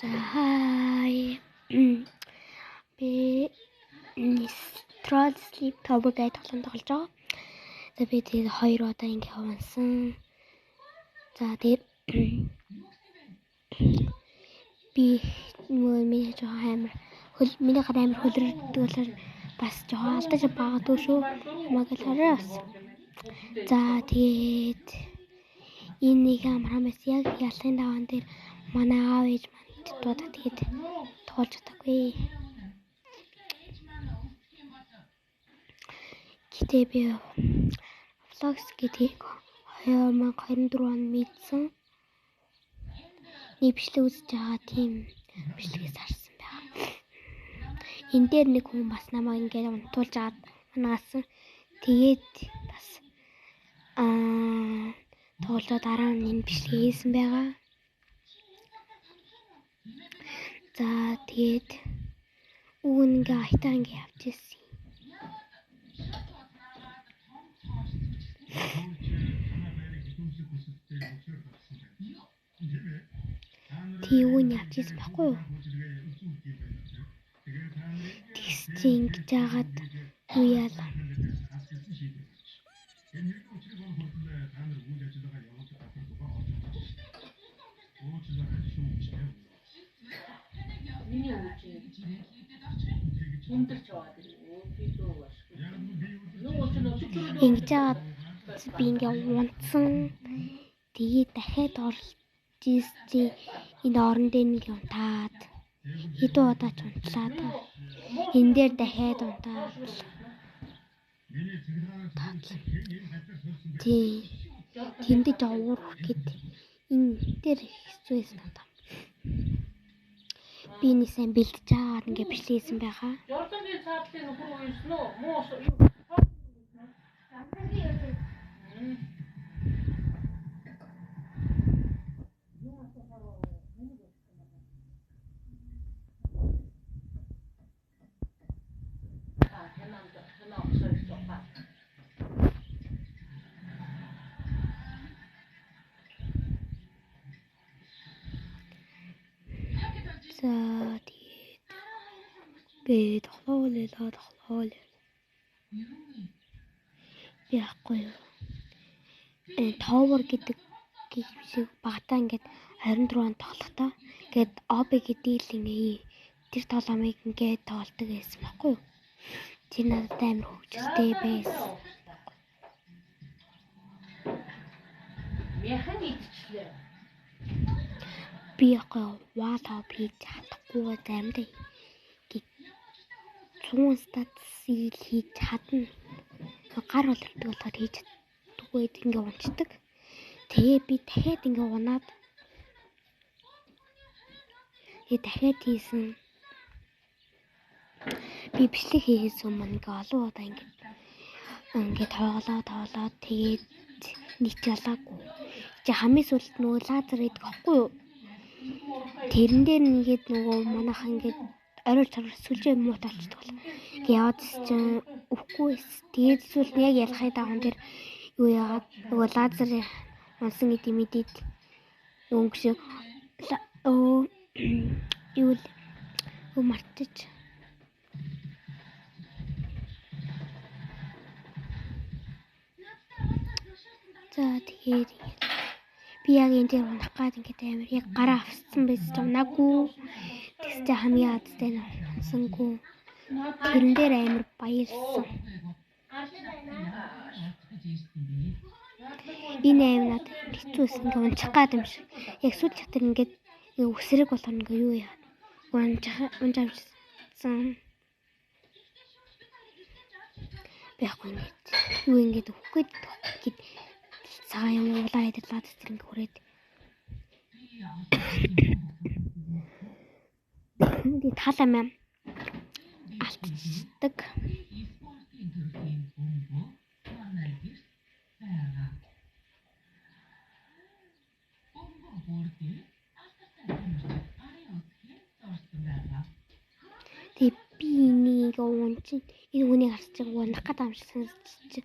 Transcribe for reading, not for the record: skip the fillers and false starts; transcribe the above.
За хай. Би Troll Sleep Tower гэдэг тоглоом тоглож байгаа. За би тэгээд хоёр удаа ингэ хавансан. За тэгээд би нөгөө миний жоохон амар хөл миний гар амар хөлрөдөг болохоор бас жоохон алдаж байгаагүй шүү. Намайг л хараа бас. За тэгээд энэ нэг амархан байсан. Яг ялын даваан дээр манай аав ээж манд дуудаа тэгээд туулж чадаагүй. Гэтэ би vlogs гэдгийг 2024 онд мэдсэн. Нэг бичлэг үзэж байгаа тийм бичлэгээс харсан байгаа. Энэ дээр нэг хүн бас намайг ингээд унтуулж аваад унаасан. Тэгээд бас тоглоо дараа нь энэ бичлэг хийсэн байгаа. За тэгээд үг ингээ аятаа ингээ явж ирсэн. Тий үг нь явж ирсэн байхгүй юу? Тэгс чи ингэж жагаад юу яалаа. Миний үгүй хүндэрч яваад ирв. Би дөө ашгүй. Нөгөө ч нөө Ингэж жагаад би ингээ унтсан. Тэгээд дахиад оролж чи энэ орон дээр нэг унтаад хэдэн удаа ч унтлаа та. Энэ дээр дахиад унтаад. Тий. Тэндэж уур гэд энэ дээр хэцүү байсан надад. Би нэг сайн бэлдэж агаад ингээ бичлээсэн байгаа. Жордангийн цаадлын нөхөр уйсан уу? Муу За тэгээд би тоглоолаа. Би яахгүй юу. Tower гэдэг шиг багтаа ингээд 24 он тоглохдоо ингээд OB гэдэг л ингээ тэр тоглоомыг ингээд тоглодог байсан байхгүй юу. Тэр надад амар хөвгөлтэй байсан. Мяхан идчихлээ. Би яахгүй wall hop хийж чадахгүй заримдаа гээд 100 статсыг хийж чадна. Гар холилдог болохоор хийж чаддаггүй ингээ унцдаг. Тэгээ би дахиад ингээ унаад тэгээ дахиад хийсэн. Би бичлэг хийхээс өмнө ингээ олон удаа ингээ тоглоод тэгээд нэг ч ялаагүй. Чи хамгийн сүүлд нөгөө лазер идэх байхгүй юу? Тэрэн дээр нэгээд нөгөө манайхан ингээд орой чаргаар сүлжээ муу талчдаг бол. Ингээ яваад чинь өвөхгүй. Тэгээд сүүлд нь яг ялахын даган дээр юу яагаад нөгөө лазер унсан гэдэг мэдээд өнгөшөө юу л мартаж. За тэгээд би яг энэ дээр унах гад ингээд амар яг гараа авцсан байсан ч унаагүй. Тэгс чи хамгийн азтай нь унсангүй. Тэрэн дээр амар баярлсан. Энэ аим надад хэцүү байсан. Ингээ унчих гад юм шиг. Яг сүүл чатар ингээд үсрэг болохоор ингээ юу яа. Унж авсан. Би яг ингээд юу ингээд өгөх гээд гээд цагаан юм улаан хэдэд лаад тэр ингээ хүрээд. Тэгээ тал амиа алдчихдаг. Тэгээ би энийг ингээ унчин энэ хүнийг харж байгаа унах гэдэг юм шиг санагдчих.